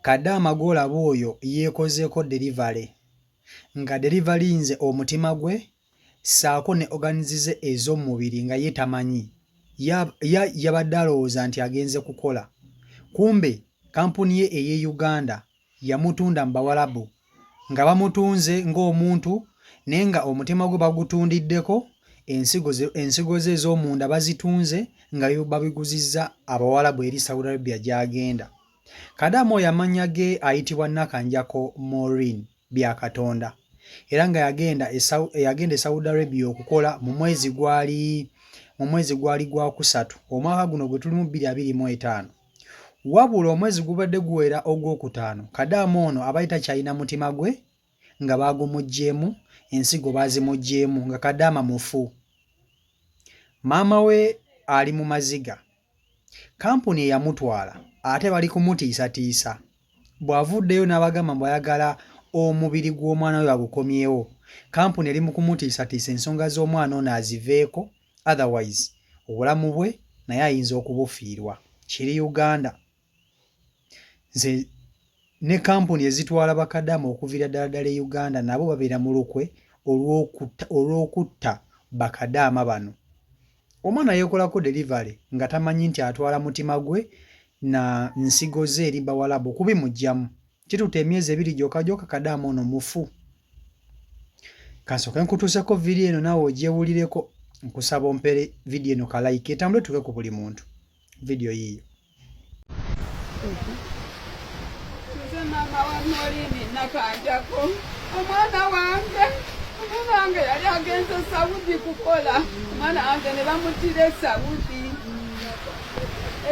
Kadaama gw'olaba oyo yeekozeeko delivery nga delivalinze omutima gwe ssaako ne organs ze ez'omu mubiri nga ye tamanyi. Ya yabadde alowooza nti agenze kukola kumbe kampuni ye ey'e Uganda yamutunda mu Bawarabu nga bamutunze ng'omuntu naye nga omutima gwe bagutundiddeko, ensigo ze ensigo ze ez'omunda bazitunze nga babiguzizza Abawarabu eri Saudi Arabia gy'agenda. Kadaama oyo amannya ge ayitibwa Nakanjako Maureen Byakatonda era nga yagenda e yagenda e Saudi Arabia okukola mu mwezi gwali mu mwezi gwali gwakusatu omwaka guno gwe tulimu 2025. Wabula omwezi gubadde guwera ogwokutaano Kadaama ono abadde takyalina mutima gwe nga baagumuggyeemu, ensigo baazimuggyeemu nga Kadaama mufu. Maama we ali mu maziga. Kkampuni eyamutwala ate bali kumutiisatiisa bw'avuddeyo n'abagamba mbu ayagala omubiri gw'omwana we bagukomyewo. Kkampuni eri mu kumutiisatiisa ensonga z'omwana ono aziveeko otherwise obulamu bwe naye ayinza okubufiirwa. Kiri Uganda. Nze ne kampuni ezitwala bakadaama okuviira ddala ddala e Uganda nabo babeera mu lukwe olw'okutta bakadaama bano. Omwana yeekolako delivery nga tamanyi nti atwala mutima gwe na nsigo ze eri Bawalabu okubimuggyamu. Kitutte emyezi ebiri gyokka gyokka kadaama ono mufu. Kansooke nkutuuseko vidiyo eno naawe ogyewulireko. Nkusaba ompere vidiyo eno ka like etambule etuuke ku buli muntu. Vidiyo yiiyo. Nze maama wa Morini Nakanjako. Omwana wange omwana wange yali agenze Saudi kukola, omwana wange ne bamuttira e Saudi,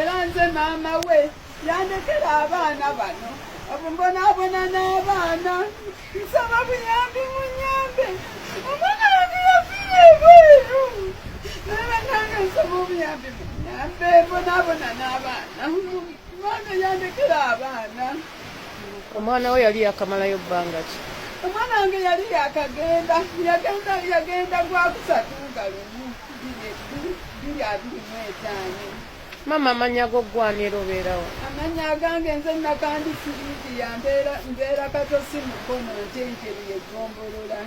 era nze maama we yandekera abaana bano obu mbonaabona n'abaana. Nsaba buyambi munyambe, omwana wange yafiira ebweru, naye bannange nsaba obuyambi munyambe, mbonaabona n'abaana. Omwana yandekera abaana. Omwana we yali yakamalayo bbanga ki? Omwana wange yali yakagenda, yagenda yagenda gwakusatu nga lumu 2025. Maama amannya go ggwani era obeera wa? Amannya agange nze Nakandi Sylvia, mbeera mbeera Katosi Mukono Ntenjeru ye ggombolola.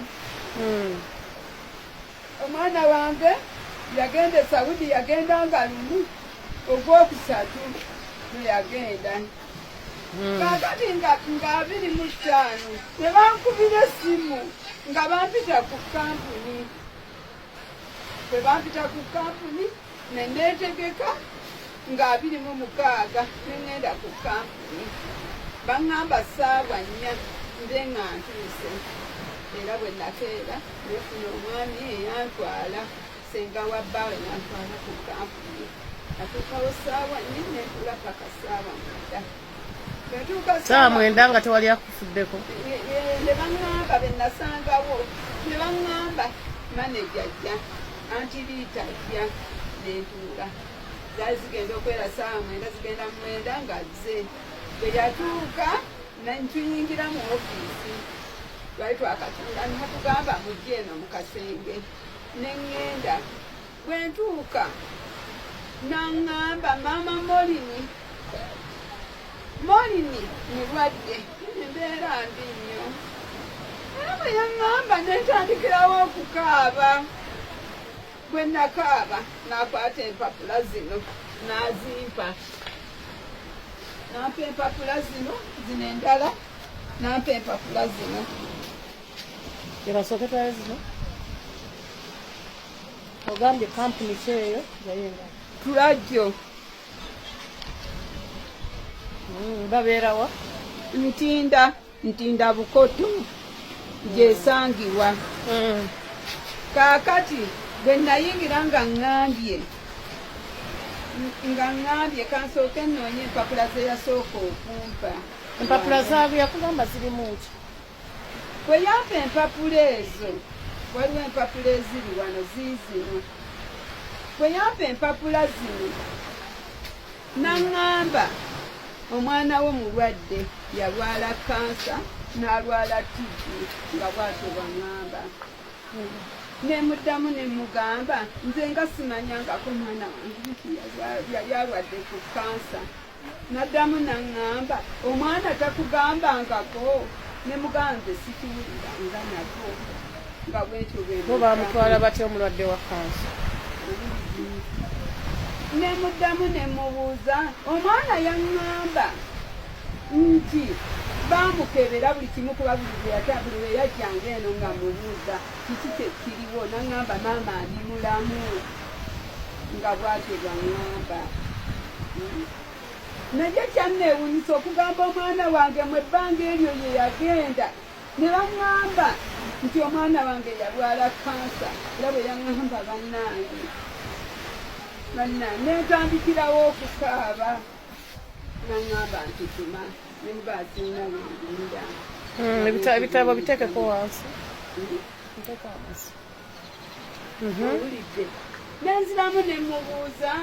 Omwana wange yagenda e Saudi, yagenda nga lumu ogwokusatu lwe yagenda. Kaakati nga nga 25 ne bankubira essimu nga bampita ku kkampuni. Bwe bampita ku kkampuni ne neetegeka nga 26 ne ŋŋenda ku kkampuni. Baŋŋamba ssaawa nnya mbe nga ntuuse era bwe nakeera ne nfuna omwami eyantwala ssenga wa bbaawe n'antwala ku kkampuni. Natuukawo ssaawa nnya ne ntuula ppaka ssaawa 9. Ssaawa 9 nga tewali akufuddeko? Ne baŋŋamba be nasangawo ne baŋŋamba maneja ajja, anti Riita ajja, ne ntuula. Zaali zigenda okwera ssaawa 9 zigenda 9 ng'azze. Bwe yatuuka ne tuyingira mu ofiisi, twali twakatuula n'atugamba mujje eno mu kasenge ne ŋŋenda. Bwe ntuuka n'aŋŋamba maama Morini, Morini mulwadde, embeera mbi nnyo. Era bwe yaŋŋamba ne ntandikirawo okukaaba. Bwe nakaaba n'akwata empapula zino n'azimpa, n'ampa empapula zino zino endala n'ampa empapula zino. Ebasooke twale zino. Ogambye kampuni ki eyo? Tulajjo. Babeera wa? Ntinda, Ntinda Bukoto gyesangibwa. Kaakati bwe nayingira nga ŋŋambye nga ŋŋambye kansooke nnoonye empapula ze yasooka okumpa. Empapula zaabwe yakugamba zirimu ki? Bwe yampa empapula ezo, waliwo empapula eziri wano ziizino. Bwe yampa empapula zino n'aŋŋamba omwana wo mulwadde, yalwala kkansa n'alwala TB nga bw'atyo bw'aŋŋamba. Ne muddamu ne mmugamba nze nga simanyangako mwana wange nti yali alwadde ku kkansa. Naddamu naŋŋamba omwana takugambangako ne muganze sikiwulira nga nako nga bwentyo bwe Bo bamutwala batya omulwadde wa kansa? Ne muddamu ne mubuuza omwana yaŋŋamba nti baamukebera buli kimu kuba buli buli lwe yajjanga eno nga mubuuza kiki kye kiriwo naŋŋamba maama ndi mulamu nga bwatyo bwaŋŋamba. Naye kyanneewunyisa okugamba omwana wange mu ebbanga eryo lye yagenda ne baŋŋamba nti omwana wange yalwala kansa era bwe yaŋŋamba bannange bannange ne ntandikirawo okukaaba naŋŋamba nti tuma ne muba sirina wengenda. Ebitabo biteekeko wansi. Biteeke wansi. Owulidde? Nenziramu ne mubuuza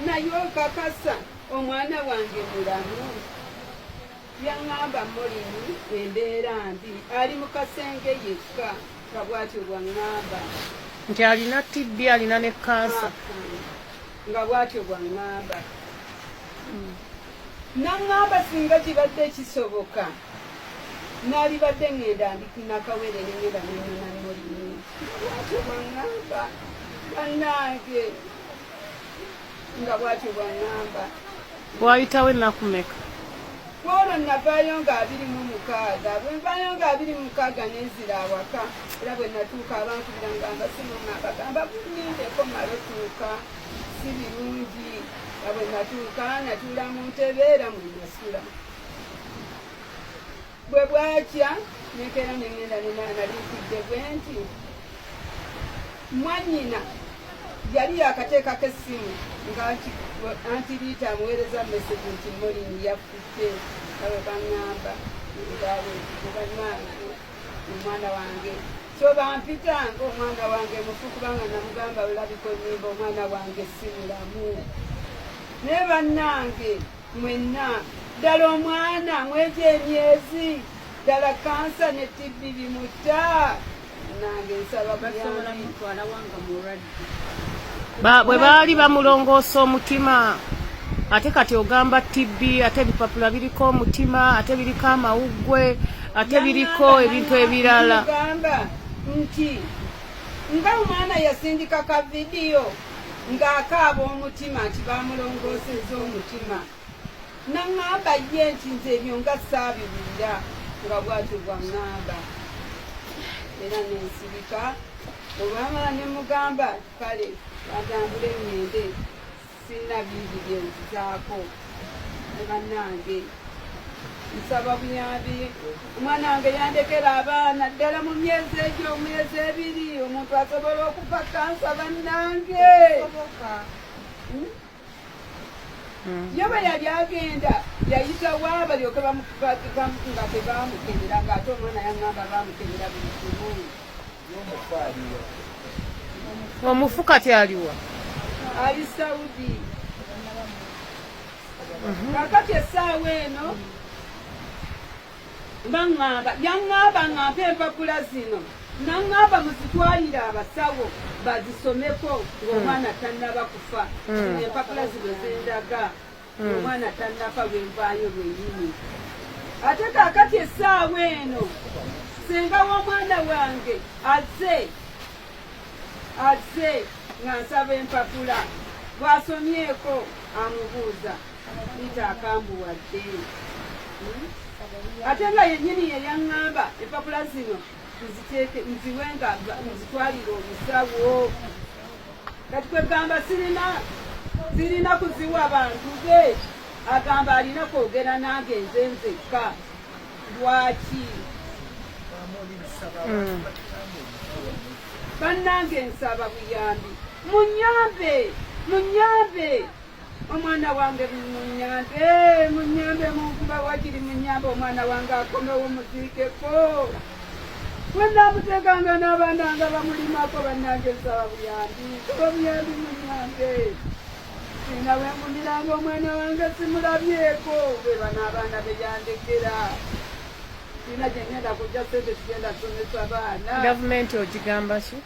naye okakasa omwana wange mulamu? Yaŋŋamba mulimu embeera mbi ali mu kasenge yekka nga bw'atyo bw'aŋŋamba. Nti alina TB alina ne kansa. Nga bw'atyo bw'aŋŋamba. Naŋŋamba singa kibadde kisoboka naalibadde ŋŋenda ndi Nakawere ne ŋŋenda ne nnona mulimu. Nga bw'atyo bw'aŋŋamba bannange nga bw'atyo bw'aŋŋamba. Waayitawo ennaku mmeka? Kwolwo navaayo nga 26 bwe nvaayo nga 26 ne nzira awaka era bwe natuuka abankubira nga mbasimu nga mbagamba munnindeko mmale otuuka si birungi nga bwe natuuka natuula mu ntebe era mwe nasula. Bwe bwakya nekeera ne ŋŋenda ne nali ntudde bwe nti mwannyina yali yakateekako essimu nga anti Riita amuweereza message nti Molin yafudde nga bwe baŋŋamba bannange omwana wange so bampita ng'omwana wange mufu kubanga namugamba olabika onnimba omwana wange si mulamu naye bannange mwenna ddala omwana mwegyo emyezi ddala kansa ne tibbi bimutta nange nsaba buyambi. Bwe baali bamulongoosa omutima ate kati ogamba TB ate ebipapula biriko omutima ate biriko amawuggwe ate biriko ebintu ebirala. Gamba nti nga omwana yasindika ka vidiyo ng'akaaba omutima nti bamulongoosezza omutima naŋŋamba ye nti nze ebyo nga saabiwulira nga bwatyo bwaŋŋamba era nensirika olwamala ne mugamba kale batambule ŋŋende sirina bingi bye nzizaako ne bannange nsaba buyambi omwana wange yandekera abaana ddala mu myezi egyo omyezi ebiri omuntu asobola okufa kansa bannange hmm? Ye bwe yali agenda yayita wa balyoke nga tebamukebera ng'ate omwana yaŋŋamba bamukebera buli kimu. Omufu kati aliwa? Ali Saudi. Kakati essaawa eno Baŋŋamba, yaŋŋamba ŋŋampe empapula zino, n'aŋŋamba muzitwalire abasawo bazisomeko ng'omwana tannaba kufa. Zino empapula zino ze ndaga ng'omwana tannafa lwe nvaayo lwennyini. Ate kaakati essaawa eno ssenga w'omwana wange azze azze nga nsaba empapula bw'asomyeko amubuuza Peter akambuwadde hmm? Ate nga yennyini ye yaŋŋamba empapula zino nziteeke nziwe nga nzitwalire omusawo kati kwegamba sirina sirina kuziwa bantu be agamba alina kwogera nange nze nzekka lwaki Bannange nsaba buyambi munyambe munyambe omwana wange munyambe munyambe munkuba wakiri munyambe omwana wange akomewo muziikeko bwenamuteekanga n'abaana nga bamulimako bannange nsaba buyambi nsaba buyambi munyambe sina wengumiranga omwana wange simulabyeko bebano abaana beyandekera sina gyengenda kujja sente zigenda kusomesa baana. Gavumenti ogigamba ki?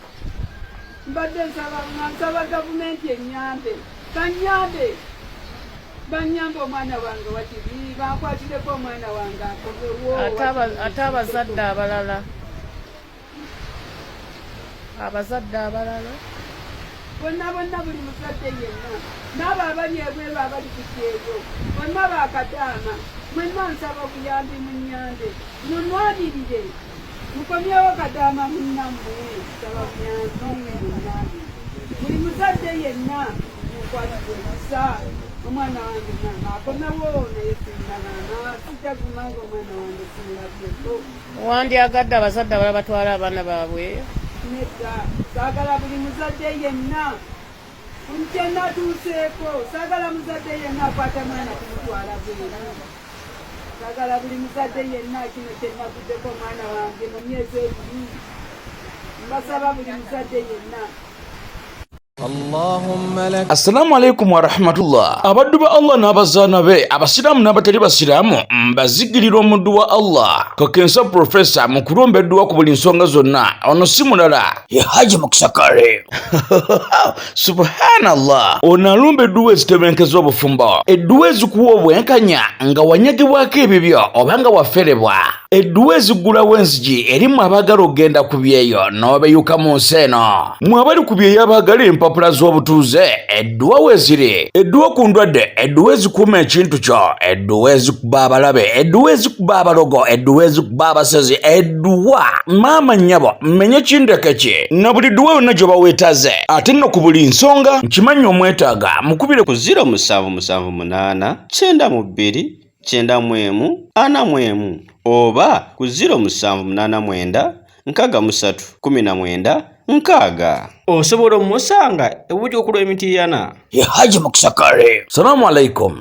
Mbadde nsaba nga nsaba gavumenti enyambe kanyambe Banyambe omwana wange wakiri bankwatireko omwana wange akomewo. Ate abazadde abalala abazadde abalala bonna bonna buli muzadde yenna n'abo abali ebweru abali ku kyeyo bonna bakadaama mwenna nsaba obuyambi munyambe munwanirire mukomyewo kadaama munnammwe nsaba buyambi munwanirire buli muzadde yenna munkwatire ekisa omwana wange maama akomewo naye sinalama sijja guma nga omwana wange simulabyeko. Wandyagadde abazadde abalala batwale abaana baabwe? Nedda, saagala buli muzadde yenna kye natuuseeko, saagala muzadde yenna akwata mwana kumutwala bweru. Saagala buli muzadde yenna kino kye naguddeko omwana wange mu myezi ebiri. Mbasaba buli muzadde yenna. Assalamu alaikum warahmatullah. Abaddu ba Allah n'abazaana be abasiraamu n'abatali basiraamu mbazigirira omuddu wa Allah kakensa profesa mu kulomba edduwa ku buli nsonga zonna. Ono si mulala ye Haji Mukisa Karim. Subhanallah, ono alumba edduwa ezitebenkeza obufumbo, edduwa ezikuwa obwenkanya nga wanyagibwako ebibyo oba nga waferebwa, edduwa eziggulawo enzigi eri mmwe abaagala okugenda ku byeyo n'obeyuka mu nsi eno. Mmwe abali ku byeyo abaagala empapula z'obutuuze, edduwa weeziri. Edduwa ku ndwadde, edduwa ezikuuma ekintu kyo, edduwa ezikuba abalabe, edduwa ezikuba abalogo, edduwa ezikuba abasezi, edduwa maama nnyabo mmenye kindeke ki na buli dduwa yonna gy'oba weetaaze. Ate nno ku buli nsonga nkimanyi omwetaaga, mukubire ku 0778 92 91 41 oba ku 0789 63 19 60. Osobola omusanga e Bujuuko ku lw'e Mityana. Ye Haji Mukisa Karim. Salaamu alaikum.